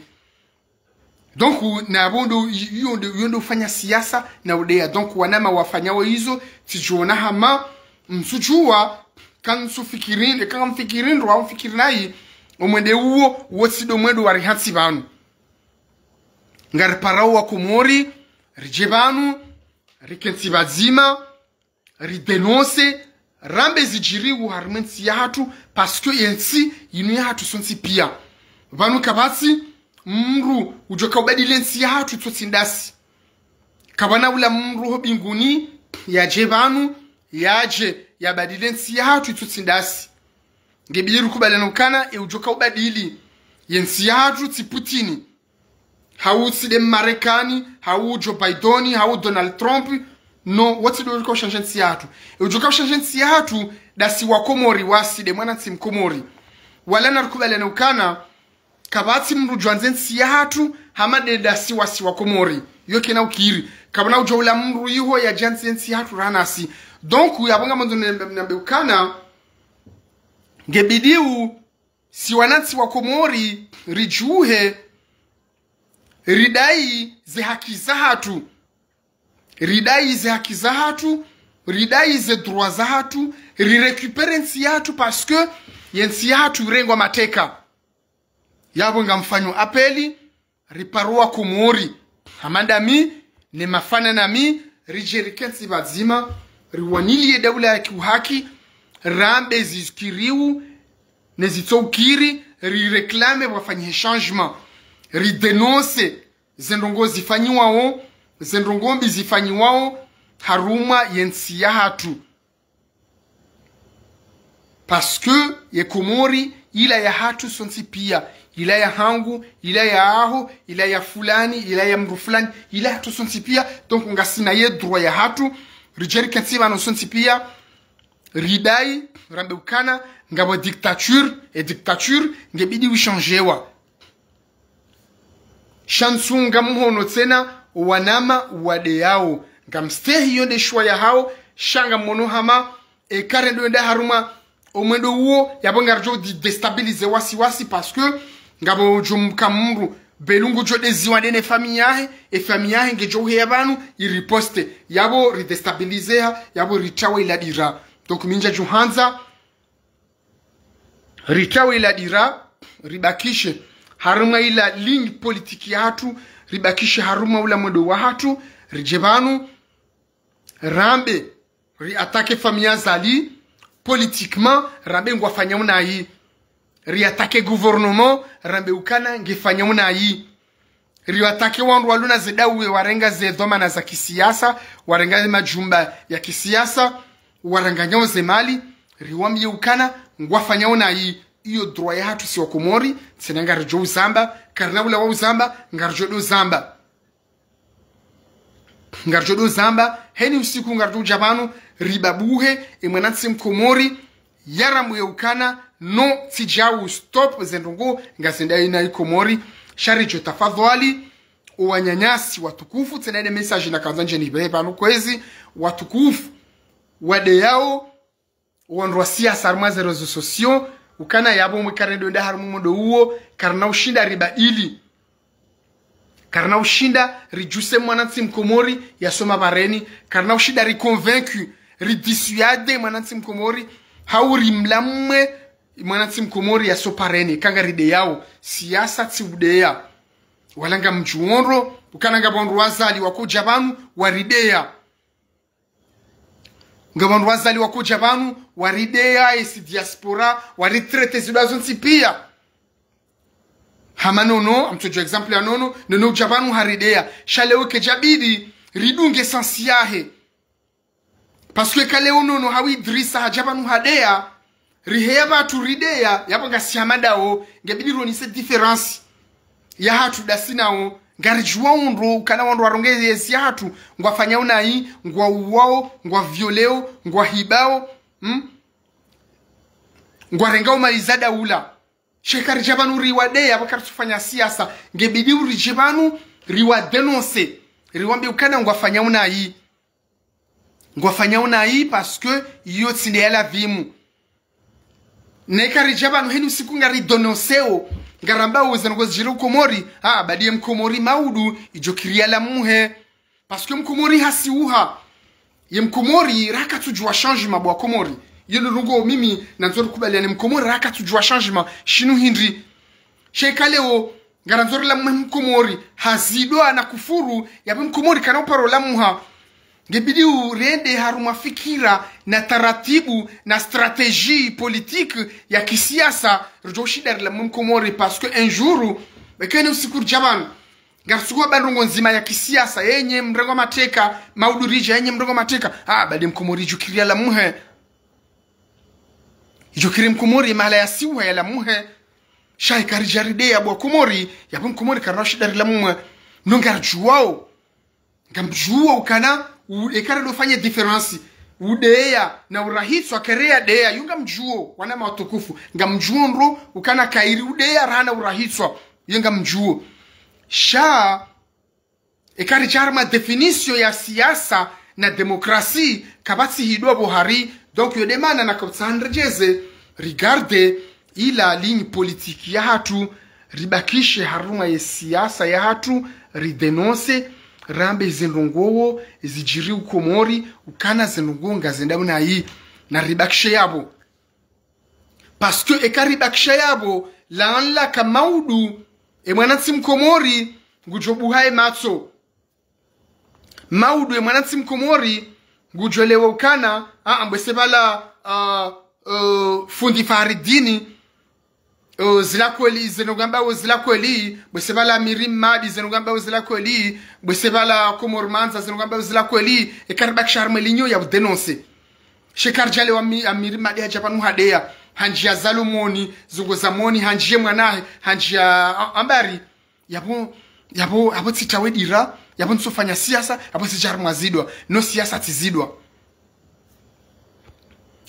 Donc, na pvo ndo, iyo ndo, iyo ndo ufanya siasa na udeya. Donc, wanama wafanyao izo, tsidjuona hama, mtsudjuwa, kantsufikiri, kamfikiri ndro, mfikiri nayi, omwendo uwo, uwo tsi ndo mwendo warihatsi pvanu. Ngariparao wa Komori, ridje pvanu, rikentsi pvadzima, ridénonce, rambe zidjiriwo harumwa entsi yahatru, parce que yentsi yinu yahatru sontsi pia. Pvanu kapvatsi mdru udjo kaubadili entsi yahatru itsotsi ndasi. Kapvana ula mdru ho mbinguni yadje pvanu, yadje yabadili entsi yahatru itsotsi ndasi. Ngebidi rikubaliane ukana, e udjo kaubadili yentsi yahatru tsi Putin. Hau tsi nde Marekani, hau Joe Biden, hau Donald Trump. Non, wo tsi ndo udjo kaushanje entsi yahatru. E udjo kaushanje entsi yahatru, ndasi wa Komori, wasi nde mwanantsi mkomori. Wala narikubaliane ukana, kapvatsi mdru udjo andza entsi yahatru, hama nde ndasi wasi wa Komori. Iyo kayina ukiri. Kapvana udjo ula mdru iho yadje andze entsi yahatru raha nasi. Donc, ya pvo ngamwandzo ne-, nambe ukana, ngebidi u si wanantsi wa Komori, ridjuhe, ridai ze haki zahatru. Ridai ze haki zahatru, ridai ze droit zahatru, rirécupère entsi yahatru parce que yentsi yahatru irengwa mateka. Ya pvo ngamfanyo appel, riparao wa Komori. Hama ndami, ne mafana nami, ridje rikentsi pvadzima, riwaniliye daula ya kiuhaki, rambe zikiriwo, ne zitsoukiri, riréclame pvwafanyihe changement, ridénonce ze ndrongoo zifanyiwao, ze ndrongoo mbi zifanyiwao, harumwa yentsi yahatru. Parce que ye Komori, ila yahatru sontsi pia, ila yahangu, ila yaho, ila ya fulani, ila ya mdru fulani, ila yahatru sontsi pia, donc ngasina ye droit yahatru, ridje rikentsi pvanu sontsi pia, ridai, rambe ukana, ngapvo dictature, e dictature, ngebidi ushanjewa. Sha ntsunga muhono tsena, wanama wadeyao. Ngamstehi iyo nde choix yahao, sha ngamwono hama, eka rendo enda harumwa omwendo uwo, ya pvo ngaridjo di-, déstabiliser wasi wasi, parce que ngapvo udjo mka mdru, Belungu djo deziwa nde ne famille yahe, e famille yahe ngedjo uheya pvanu, iriposte, ya pvo ridéstabiliser ha, ya pvo ritawa ila dira. Donc, mi ndjadjo handza, ritawe ila dira, ribakishe harumwa ila ligne politique yahatru, ribakishe harumwa ula mwendo wahatru, ridje pvanu, rambe, riattaque famille ya Azali, politiquement, rambe ngwafanyao nayi. Riattaque gouvernement, rambe ukana ngefanyao nayi. Riattaque wandru waluna ze daula warenga ze dhwamana za kisiasa, warenga ze majumba ya kisiasa, waranganyao ze mali, riwambiye ukana ngwafanyao nayi. Iyo droit yahatru si wa Komori, tsena ngaridjo uzamba, karina ula wa uzamba, ngaridjo do zamba. Ngaridjo do zamba, heni usiku ngaridjo udja pvanu, ribabuhe, e mwanantsi mkomori, yarambuye ukana, no, tsidjau stop, ze ndrongoo, ngazendao nayi Komori, sha ridjo tafadhwali, o wananyasi watukufu, tsena ine message nakandza ndje nipvehe pvanu kwezi, watukufu, wadeyao, wandru wa siasa harumwa ze réseaux sociaux, ukana ya pvo mwe karendo enda harumwa mwendo uwo, karina ushinda ribadili. Karina ushinda ridjuse mwanantsi mkomori yasoma pvareni. Karina ushinda riconvaincu, ridissuade mwanantsi mkomori, hau rimlamwe mwanantsi mkomori yaso pvareni. Eka ngarideyao, siasa tsi udeya. Wala ngamdjuo ndro ukana ngapvo wandru wazaliwa kodja pvanu warideya. Ngapvo wandru wazaliwa kodja pvanu warideya, esi diaspora, waritraite zidwa zontsi pia. Hama Nono, ngamtsodjuwa exemple ya Nono, Nono udja pvanu harideya. Sha leo kedjabidi ridunge sens yahe. Parce que eka leo Nono hau Idrissa hadja pvanu hadeya, riheya pvatsu rideya, yapvo ngasi hama ndawo, ngebidi rionese différence yahatru ndasi nawo. Ngaridjuao ndro ukana wandru warongoa esi yahatru, ngwafanyao nayi, ngwauwao, ngwavioleo, ngwahibao, hmm? Ngwarengao mali za daula. Sha eka ridja pvanu riwadeya, pvaka ritsufanya siasa, ngebidi uridje pvanu riwadénonce, riwambie ukana ngwafanyao nayi. Ngwafanyao nayi parce que iyo tsi nde ya lazimu. Na eka ridja pvanu heni usiku ngaridénonceo, ngarambao zendrongoo zidjiri Komori, ah, badi ye mkomori maudu idjo kiri yalamwe. Parce que mkomori hasiuha. Ye mkomori raka tsudjuwa changement bo wakomori. Iyo ndrongoo mimi nandzo rikubaliane, mkomori raka tsudjuwa changement. Shinu hindri? Sha eka leo ngarandzo rilamwe mkomori hazidwa na kufuru, yapvo mkomori kana uparo lamwa. Ngebidi urende harumwa fikira na taratibu na stratégie politique ya kisiasa, ridjo ushinda rilamwe mkomori, parce que un jour, eka heni usiku ridja pvanu, ngarisukuwa ba ndrongoo ndzima ya kisiasa, yenyi mrengwa mateka, maudu ridja, yenyi mrengwa mateka. Ah, badi mkomori idjo kiri yalamwe. Idjo kiri mkomori mahala yasiuha yalamwe. Sha eka ridja rideya bo wakomori, yapvo mkomori karina ushinda rilamwe. No ngaridjuao. Ngamdjuo ukana, u-, eka ridofanya différence, udeya na urahitswa, eka rideya, iyo ngamdjuo, wanama watukufu, ngamdjuo ndro ukana kayiri udeya raha na urahitswa, iyo ngamdjuo. Sha eka ridja harumwa définition ya siasa na démocratie, kapvatsi hidwa pvo hari. Donc, iyo nde mana nakautsaha niredjeze, rigarde ila ligne politique yahatru, ribakishe harumwa ye siasa yahatru, ridénonce, rambe zendrongoo zidjiri Komori, ukana zendrongoo ngazendao nayi, na ribakishe yapvo. Parce que eka ribakisha yapvo, laanla ka maudu, e mwanantsi mkomori ngudjo buha e matso. Maudu e mwanantsi mkomori ngudjo lewa ukana, ah, ah, bwese pvala, ah, eh, fundi Faridini, eh, zila kweli, zendrongoo ngambao zila kweli, bwese pvala Amiri Mmadi, zendrongoo ngambao zila kweli, bwese pvala Komori Mandza, zendrongoo ngambao zila kweli, eka ribakisha harumwa e ligne ya udénoncer. Sha eka ridjalewa mi-, Amiri Mmadi hadja pvanu hadeya, handjiya Zalumoni, zungo za moni, handjiya mwanahe, handjiya a-, ambari. Yapvo, yapvo, yapvo tsitawe dira, yapvo ntsufanya siasa, yapvo tsidja harumwa zidwa, no siasa tsi zidwa.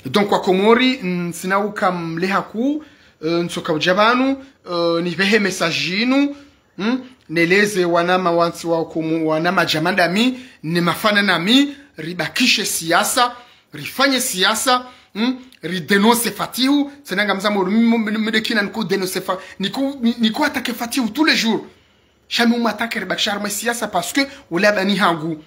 Donc, wakomori, ntsina uka mleha ku, eh, ntsoka udja pvanu, eh, nipvehe message inu, hmm? Neleze wanama wantsi wa Komo-, wanama djama ndami, ne mafana nami, ribakishe siasa, rifanye siasa, hmm? Ridénonce Fatihu, tsena ngamzamo, mi, mi, mi, mi de kina niko dénoncer Fa-, niko, ni-, niko attaquer Fatihu tous les jours. Sha mi umu attaquer ribakishe harumwa siasa parce que ula bani hangu.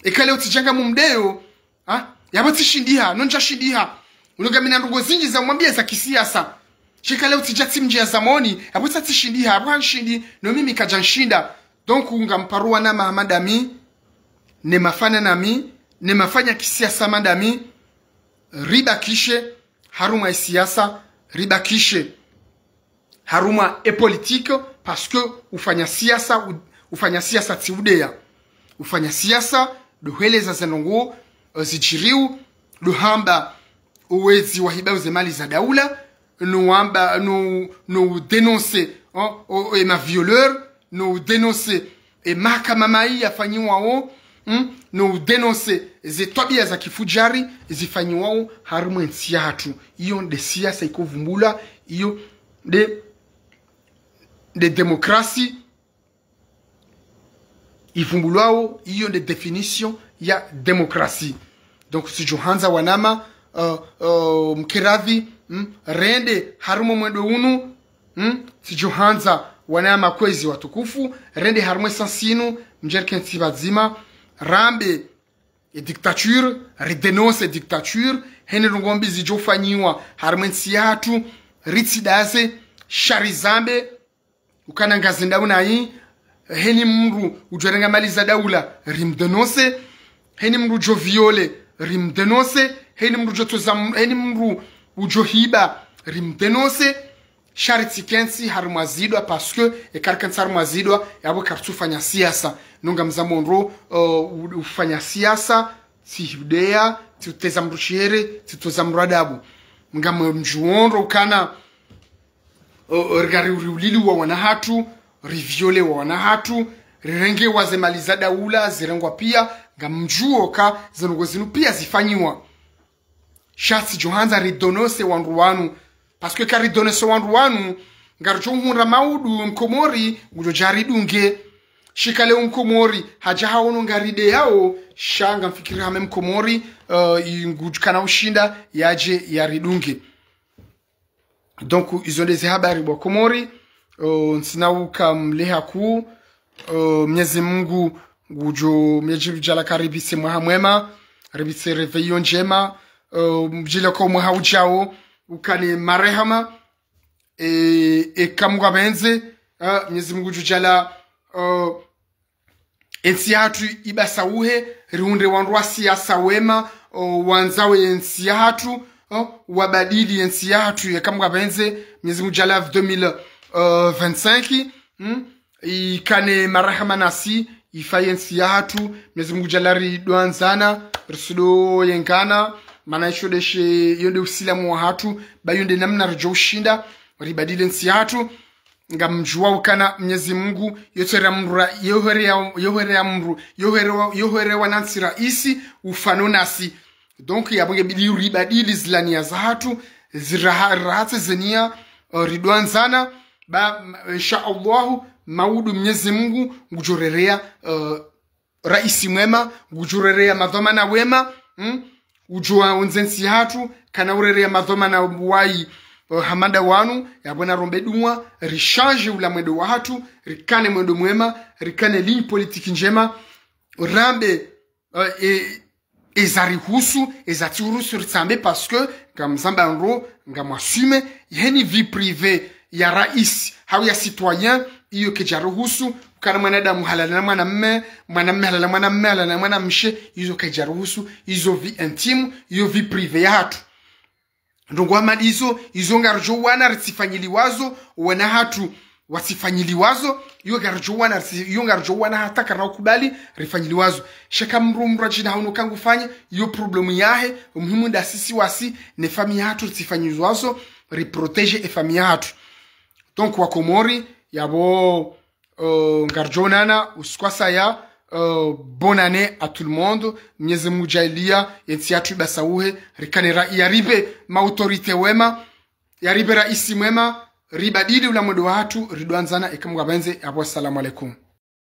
Eka leo tsidja ngamumdeyo, ha? Yapvo tsishindiha, no ndjashindiha. Uno ngamina ndrongoo zindji za mwambia za kisiasa. Sha eka leo tsidja tsimdjiya Zamoni, yapvo tsa tsishindiha, yapvo hanshindi, no mimi kadjanshinda. Donc, ngamparo wanama hama ndami, ne mafana nami, ne mafanya kisiasa hama ndami, ribakishe harumwa e siasa, ribakishe harumwa e politique, parce que ufanya siasa, u-, ufanya siasa tsi udeya. Ufanya siasa, ndo hweleza zendrongoo, eh, zidjiriwo, ndo hamba owezi wahibao ze mali za daula, no wamba, no, no dénoncer, oh, oh, e ma violeurs, no dénoncer e mahakama mayi yafanyiwao, hmm? No udénoncer ze twabia za kifudjari zifanyiwao harumwa entsi yahatru. Iyo nde siasa iko vumbula, iyo nde, nde démocratie ivumbulwao, iyo nde définition ya démocratie. Donc, tsidjohandza wanama, euh, euh, mkeradhi, hmm, rende harumwa mwendo unu, hmm, tsidjohandza Wana makwezi watukufu, rende harumwa e sens inu, mdjerike ntsi pvadzima, rambe e dictature, ridénonce e dictature, heni ndrongoo mbi zidjofanyiwa harumwa e ntsi yahatru, ritsidaze, sha rizambe, ukana ngazendao nayi, heni mndru udjorenga mali za daula, rimdénonce, heni mndru udjo viole, rimdénonce, heni mndru udjo toza m-, heni mndru udjo hiba, rimdénonce, sha ritsike ntsi harumwa zidwa, parce que eka rika ntsi harumwa zidwa, yapvo karitsufanya siasa. No ngamzambo ndro, uh, u-, ufanya siasa, tsi hudea, tsi uteza mndru shihere, tsi uteza mndru adabu. Ngamdjuo ndro ukana, uh, uh, rika ri-, riulili wa wana hatru, riviole wa wana hatru, rirengewa ze mali za daula, zirengwa pia, ngamdjuo ka, ze ndrongoo zinu pia zifanyiwa. Sha tsidjohandza ridénonce wandru wanu. Parce que eka ridénonce wandru wanu, ngaridjo hundra maudu mkomori ngudjo dja ridunge. Shikale umkomori, hadja haono ngarideao, sha ngamfikiri hama mkomori, uh, i ngudjo kana ushinda, yadje yaridunge. Donc, izo nde ze habari bo wakomori, uh, ntsina uka mleha ku, uh, Mnyezi Mungu, ngudjo, Mnyezi Mungu djala karipvitse mwaha mwema, ripvitse réveillon ndjema, uh, mdjile kwa mwaha udjao, ukane marehama, e, eka Mungu apvendze, uh, Mnyezi Mungu ngudjo djala, uh, e ntsi yahatru ibasauhe, rihundre wandru wa siasa wema, uh, wandzao e ntsi yahatru, uh, wabadili e ntsi yahatru, eka Mungu apvendze, Mnyezi Mungu djala deux mille vingt-cinq, mm, ikane marahama nasi, ifaye ntsi yahatru, Mnyezi Mungu djala ridwandzana, risudo yengana, mana isho ndeshe, yo nde usilamu wahatru, ba yo nde namna ridjo ushinda, ribadili e ntsi yahatru, ngamdjuao ukana Mnyezi Mungu, yo tserea mndru ra-, yo herea, yo herea mndru, yo herea, yo herea wanantsi raisi, ufano nasi. Donc, yapvo ngebidi ribadili zilania zahatru, ziraha-, rahatse zenia, uh, ridwandzana, ba, m-, insha Allahu, maudu Mnyezi Mungu, ngudjo rerea, uh, raisi mwema, ngudjo rerea madhwamana wema, mm? Udjo wa undze ntsi yahatru, kana urerea madhwamana wayi, uh, hama nda wanu, yapvo narombe dua, rishanje ula mwendo wahatru, rikane mwendo mwema, rikane ligne politique ndjema, rambe, uh, e, eza rihusu, eza tsihusu ritsambe, parce que, ngamzamba ndro, ngamwassume, heni vie privée ya raisi, hau ya citoyen, iyo kaidja rihusu, ukana mwanadamu halala na mwanamme, mwanamme halala na mwanamme, halala na mwanamshe, izo kaidja rihusu, izo vie intime, iyo vie privée yahatru. Ndrongoo hama ndizo, izo ngaridjo wana ritsifanyiliwazo, wana hatru watsifanyiliwazo, iyo ngaridjo wana ritsi-, iyo ngaridjo wana hata karina ukubali rifanyiliwazo. Sha eka mndru mndru adjina hauno ka ngufanye, iyo problème yahe, umuhimu nda sisi wasi, ne famille yahatru ritsifanyiliwazo, riprotéger e famille yahatru. Donc, wakomori, yapvo, euh, ngaridjo onana usiku wa saya, euh, bonne année à tout le monde. Mnyezi Mungu djaaliya, e ntsi yahatru ibasauhe, rikane ra-, yaripve ma autorité wema, yaripve raisi mwema, ribadili ula mwendo wahatru, ridwandzana, eka Mungu apvendze, yapvo assalamu alaikum.